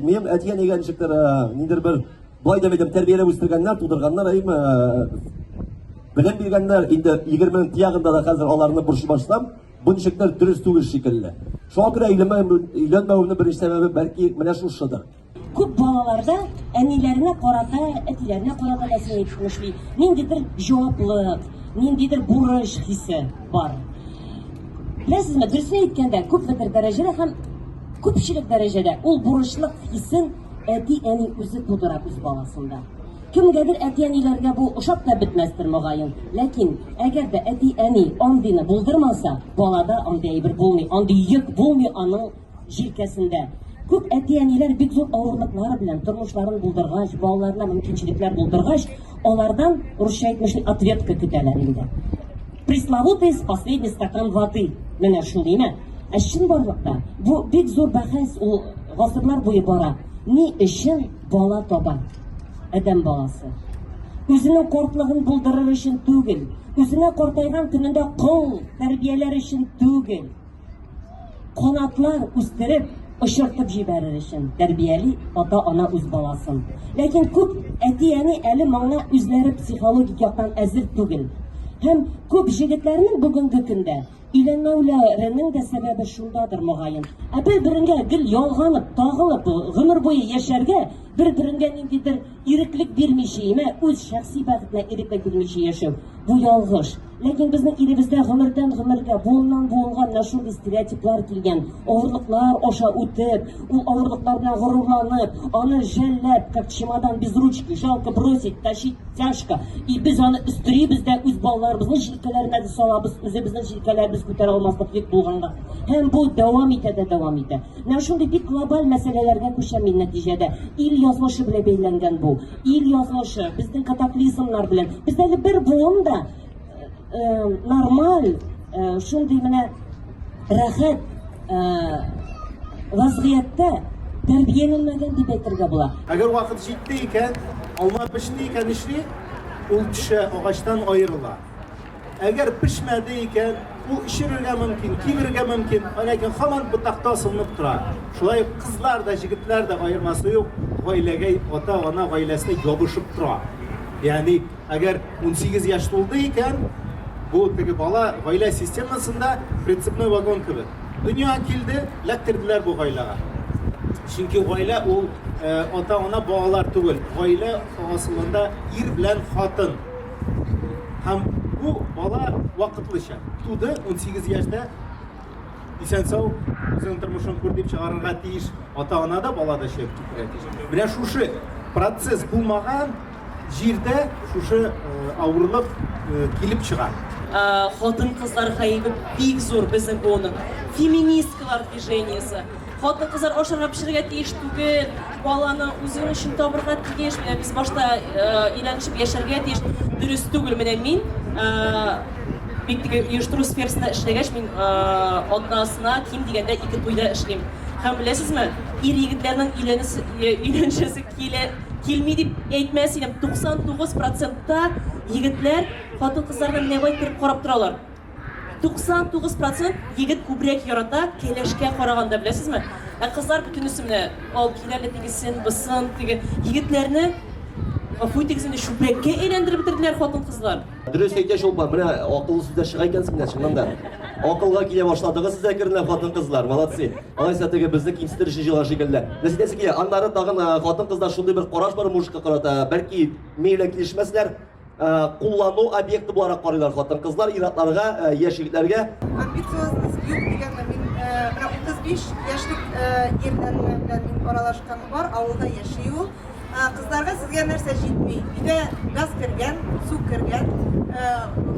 Минем әти-әнигә ничектер, ниндидер бер былай дип әйтәм, тәрбияләп үстергәннәр, тудырганнар, әйме, белем биргәннәр. Инде 20 ягында да хәзер аларны борчый башласам, бу ничектер дөрес түгел шикелле. Шуңа күрә өйләнмәвемнең беренче сәбәбе бәлки менә шушыдыр. Күп балаларда әниләренә карата, әтиләренә карата да син әйтмешли, ниндидер җаваплылык, ниндидер бурыч хисе бар. Беләсезме, дөресен әйткәндә, күпмедер дәрәҗәдә һәм күпчелек дәрәҗәдә ул бурычлык хисен әти-әни үзе тудыра үз баласында. Кемгәдер әти-әниләргә бу ошап та бетмәстер мөгаен. Ләкин әгәр дә әти-әни андыйны булдырмаса, балада андый әйбер булмый, андый йөк булмый аның җилкәсендә. Күп әти-әниләр бик зур авырлыклар белән тормышларын булдыргач, балаларына мөмкинчелекләр булдыргач, алардан, русча әйтмешли, ответка көтәләр инде. Пресловутый последний стакан воды. Менә шул, димә. Ә чынбарлыкта бу бик зур бәхәс, ул гасырлар буе бара. Ни өчен бала таба адәм баласы? Үзенең картлыгын булдырыр өчен түгел, үзенә картайган көнендә кол тәрбияләр өчен түгел. Канатлар үстереп, очыртып җибәрер өчен тәрбияли ата-ана үз баласын. Ләкин күп әти-әни әле моңа үзләре психологик яктан әзер түгел. Һәм күп җегетләрнең бүгенге көндә өйләнмәүләренең дә сәбәбе шундадыр, мөгаен. Ә бер-береңә гел ялганып, тагылып, гомер буе яшәргә, бер-береңә ниндидер иреклек бирмичә, имә, үз шәхси бәхетенә иреклек бирмичә яшәү, бу ялгыш. Ләкин безнең илебездә гомердән гомергә, буыннан буынга менә шундый стереотиплар килгән. Авырлыклар аша үтеп, ул авырлыклар белән горурланып, аны жәлләп, как чемодан без ручки, жалко бросить, тащить тяжко. И без аны өстерибез дә үз балаларыбызның җилкәләренә дә салабыз, үзебезнең җилкәләребез күтәрә алмаслык йөк булганга. Һәм бу дәвам итә дә дәвам итә. Менә шундый бик глобаль мәсьәләләргә күчәм мин нәтиҗәдә. Ил язмышы белән бәйләнгән бу. Ил язмышы, безнең катаклизмнар белән. Бездә әле бер буын да э, нормаль, э, шундый менә рәхәт э, вазгыятьтә тәрбияләнмәгән дип әйтергә була. Әгәр вакыт җитте икән, алма пеште икән эшли, ул төшә, агачтан аерыла. Әгәр пешмәде икән, ул эчерергә мөмкин, кибергә мөмкин, ләкин һаман ботакта асылынып тора. Шулай ук кызлар да, җегетләр дә аермасы юк, гаиләгә, ата-ана гаиләсенә ябышып тора. Ягъни, әгәр 18 яшь тулды икән, бу теге бала гаилә системасында прицепной вагон кебек. Дөньяга килде, эләктерделәр бу гаиләгә. Чөнки гаилә ул ата-ана, балалар түгел. Гаилә асылында ир белән хатын. Һәм бу бала вакытлыча туды, 18 яшьтә исән-сау үзенең тормышын күр дип чыгарырга тиеш. Ата-ана да, бала да чыгып китәргә тиеш. Менә шушы процесс булмаган җирдә шушы э, авырлык э, килеп чыга. Э, хатын-кызлар гаебе бик зур безнең буынның. Феминисткалар движениесе. Хатын-кызлар ашарга пешерергә тиеш түгел, баланы үзең өчен табырга тиеш. Менә без башта өйләнешеп яшәргә тиеш. Дөрес түгел. Менә мин бик теге оештыру сферасында эшләгәч, мин атнасына ким дигәндә ике туйда эшлим. Һәм беләсезме, ир-егетләрнең өйләнешәсе килә, килми дип әйтмәс идем. 99 процентта егетләр хатын-кызларны менә болай иттереп карап торалар. 99 процент егет күбрәк ярата кәләшкә караганда, беләсезме? Ә кызлар бөтенесе менә алып килә әле тегесен, бысын, теге егетләрне гафу итегез инде чүпрәккә әйләндереп бетерделәр хатын-кызлар. Дөрес әйтә Чулпан, менә акыллы сүзләр чыга икәнсең менә чыннан да. Акылга килә башладыгыз сез әкренләп хатын-кызлар, молодцы. Алайса теге безне кимсетер өчен җыелган шикелле. Нәрсә әйтәсе килә, аннары тагын хатын-кызда шундый бер караш бар мужикка карата, бәлки мин белән килешмәсләр, куллану объекты буларак карыйлар хатын-кызлар, ир-атларга, яшь егетләргә. Амбициозность юк дигәнне мин менә 35 яшьлек ирләр белән мин аралашканым бар, авылда яши ул. Кызларга сезгә нәрсә җитми? Өйдә газ кергән, су кергән,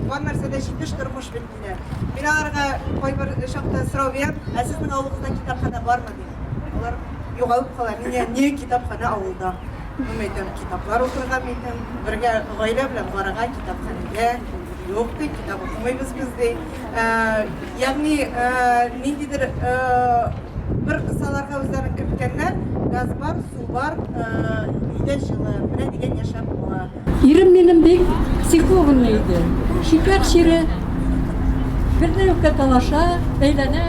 бар нәрсә дә җитеш тормыш бит диләр. Мин аларга кайбер чакта сорау бирәм, ә сезнең авылыгызда китапханә бармы дим. Алар югалып кала. Миңа не китапханә авылда? Мин әйтәм, китаплар укырга мин әйтәм, бергә гаилә белән барырга китапханәгә. Юк ди, китап укымыйбыз без ди. Э, ягъни э, ниндидер э, бер кысаларга үзләрен керткәннәр, газ бар, су бар, өйдә җылы, менә дигән яшәп була. Ирем минем бик психованный иде. Шикәр чире бер дә юкка талаша, бәйләнә,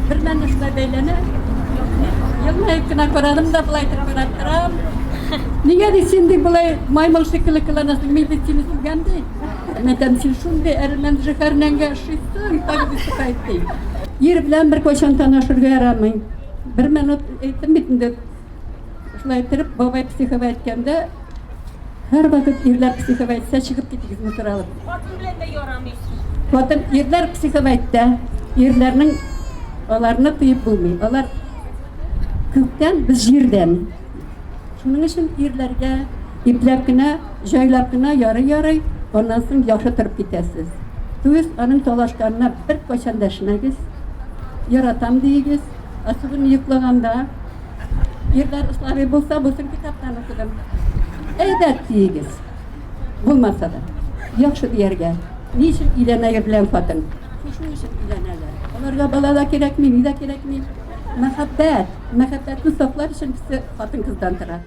бер мәлне шулай бәйләнә. Елмаеп кына карадым да, болай итеп карап торам. Нигә ди син ди болай маймыл шикелле кыланасың, мин бит сине сүгәм ди. Мен әйтәм, син шундый әрмән жихәрнәнгә ошыйсың, так выступает ди. Ир белән беркайчан танышырга ярамый. Бер минут әйттем бит инде. Шулай иттереп, бабай психовать иткәндә, һәрвакыт ирләр психовать итсә, чыгып китегез мусор алып. Хатын белән дә ярамый. Хатын ирләр психовать итә. Ирләрнең аларны тыеп булмый. Алар күктән, без җирдән. Шуның өчен ирләргә ипләп кенә, җайлап кына ярый-ярый, аннан соң яхшы торып китәсез. Түгез, аның талашканына беркайчан дәшмәгез. Яратам диегез. Особенно йоклаганда. Ирләр слабый булса, булсын китаптан укыдым. Әйбәт диегез. Булмаса да. Яхшы дияргә. Ни өчен өйләнә ир белән хатын? Шушының өчен өйләнәләр. Аларга бала да кирәкми, ни дә кирәкми. Мәхәббәт, мәхәббәтне саклар өчен хатын-кыздан тора.